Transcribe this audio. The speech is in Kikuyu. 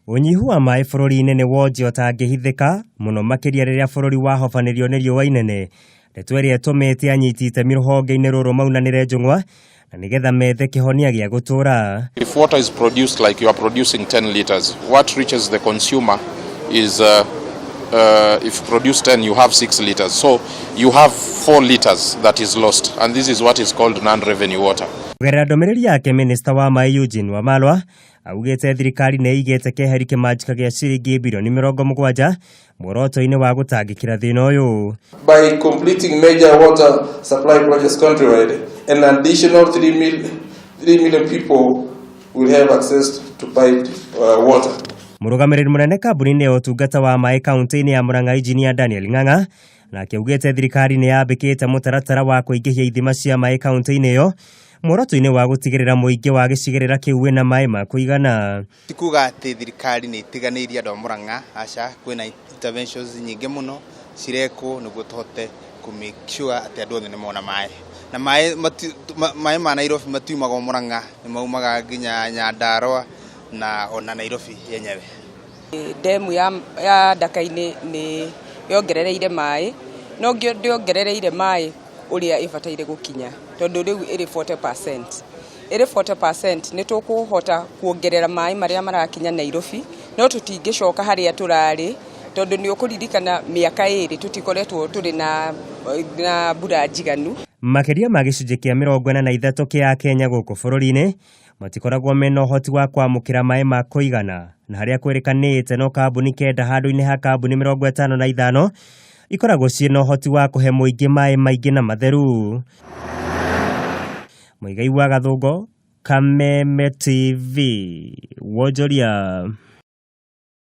Ũnyihu wa maĩ bũrũri-inĩ nĩ wonje ũtangĩhithĩka, mũno makĩria rĩrĩa bũrũri wahobanĩrio nĩ riũa inene. Ndeto ĩrĩa ĩtũmĩte anyiti itemi rũhonge-inĩ rũrũ maunanĩre njũng'wa na nĩgetha methe kĩhonia gĩa gũtũũra. If water is produced like you are producing 10 liters, what reaches the consumer is if you produce 10, you have 6 liters. So you have 4 liters that is lost, and this is what is called non-revenue water. Kũgerera ndũmĩrĩri yake, minista wa maĩ Eugene Wamalwa augĩte thirikari nĩ ĩigĩte keheri kĩmanjĩka gĩa ciringi birioni 70 muoroto-inĩ wa gũtangĩkĩra thĩna ũyũ. By completing major water supply projects countrywide, an additional 3 million people will have access to piped water. Mũrũgamĩrĩri mũnene kambuni-inĩ ya ũtungata wa maĩ kaunti-inĩ ya Murang'a, Injinia Daniel Ng'ang'a, nake augĩte thirikari nĩ yambĩkĩte mũtaratara wa kũingĩhia ithima cia maĩ kaunti-inĩ ĩyo muoroto-inĩ wa gũtigĩrĩra mũingĩ wa gĩcigĩrĩra kĩu wĩna maĩ ma kũigana. Ti kuga atĩ thirikari nĩ itiganĩirie andũ a Murang'a, aca, kwĩna interventions nyingĩ mũno cirekwo nĩguo tũhote kũ make sure atĩ andũ othe nĩ mona maĩ. Na maĩ maĩ ma Nairobi matiumaga o Murang'a, nĩ maumaga nginya Nyandarua na ona Nairobi yenyewe. Ndemu ya Ndaka-inĩ nĩ yongerereire maĩ, no ndĩongerereire maĩ ũrĩa ĩbataire gũkinya, tondũ rĩu ĩrĩ 40%. Ĩrĩ 40%, nĩ tũkũhota kuongerera maĩ marĩa marakinya Nairobi, no tũtingĩcoka harĩa tũrarĩ, tondũ nĩ ũkũririkana mĩaka 2 tũtikoretwo tũrĩ na mbura njiganu. Makĩria ma gĩcunjĩ kĩa 43 kĩa Akenya gũkũ bũrũri-inĩ matikoragwo mena ũhoti wa kwamũkĩra maĩ ma kũigana, na harĩa kwĩrĩkanĩte no kambuni 9 handũ-inĩ ha kambuni 55 ikoragwo ciĩna ũhoti wa kũhe mũingĩ maĩ maingĩ na matheru. Mũigai wa Gathũngo, Kameme TV, wonjoria.